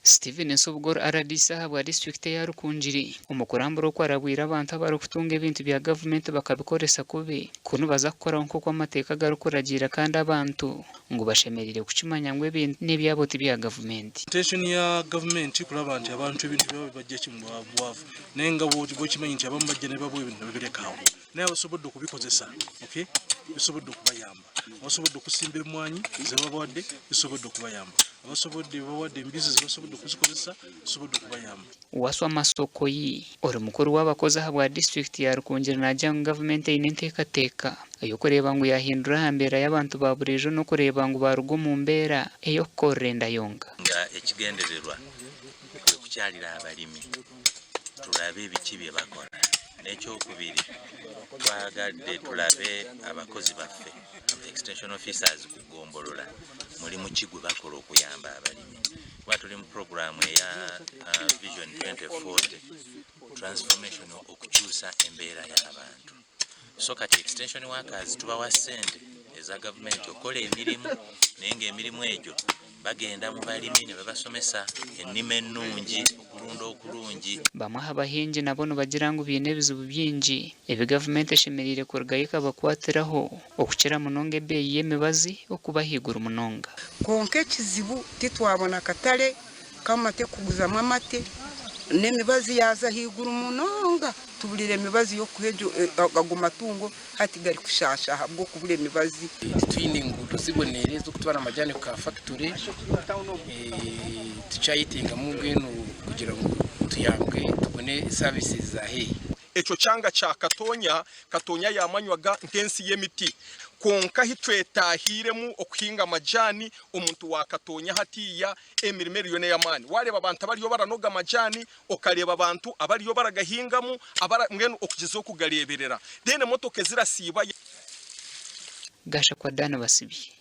Stephen Nsubuga ori rdc ahabwa disiturikiti eya Rukungiri omu kurambura oku arabwire abantu abarikutunga ebintu bya gavumenti bakabikoresa kubi ku nibaza kukoraho nk'oku amateeka garikuragiira kandi abantu ngu bashemereire kukimanya ngu ebintu n'ebyabo ti bya gavumenti. Intention ya gavumenti kuraba nti abantu ebintu byabo bibajja kimwe bwavu naye nga bwokimanyi nti abamu bajja nebabawa ebintu nebabireka awo naye abasobodde okubikozesa okay bisobodde okubayamba abasobodde okusimba emwanyi zebabawadde bisobodde okubayamba abasobodde babawadde embizi zebasobodde okuzikozesa bisobodde okubayamba. Waswa Masokoyi, ori mukuru w'abakozi ahabwa disiturikiti ya Rukungiri naagira ngu gavumenti eine enteekateeka ey'okureeba ngu yaahindura aha mbeera y'abantu ba buriijo n'okureeba ngu baaruga omu mbeera ey'okukorera enda yonka. Nga ekigendererwa kwe kukyalira abalimi tulabe biki bye bakola. N'ekyokubiri twagadde tulabe abakozi baffe, extension officers, ku ggombolola mulimu ki gwe bakola okuyamba abalimi kuba tuli mu pulogulaamu eya Vision 2040 transformation okukyusa embeera y'abantu. So kati extension workers tubawa ssente eza gavumenti okukola emirimu naye ng'emirimu egyo bagenda mu balimi ne babasomesa ennima ennungi, okulunda okulungi. Bamwe aha bahingi nabo nibagira ngu baine ebizibu bingi ebi gavumenti eshemereire kurugayo ekabakwatiraho okukira munonga ebeeyi y'emibazi okuba ahaiguru munonga. Kwonka ekizibu titwabona katare k'amate kuguzamu amate n'emibazi yaaza ahaiguru munonga tuburire emibazi y'okuha ago matungo hati garikushaasha ahabw'okubura emibazi. Titwine nguudo ziboneire ez'okutwara amajaani kuka fakitore, tukyayetengamu mbwenu kugira ngu tuyambwe tubone services za haihi. Ekyo kyanga kya Katoonya, Katoonya yaamanywaga nk'ensi y'emiti. Kwonka ahi twetaahiiremu okuhinga amajaani, omuntu wa Katoonya hatiiya emirimo eriyo n'ey'amaani. Waareeba abantu abariyo baranoga amajaani, okareeba abantu abariyo baragahingamu, abara mbwenu okugyezaho kugareeberera. Then emotoka ezirasiibayo. Gashakwa Dan Basibye.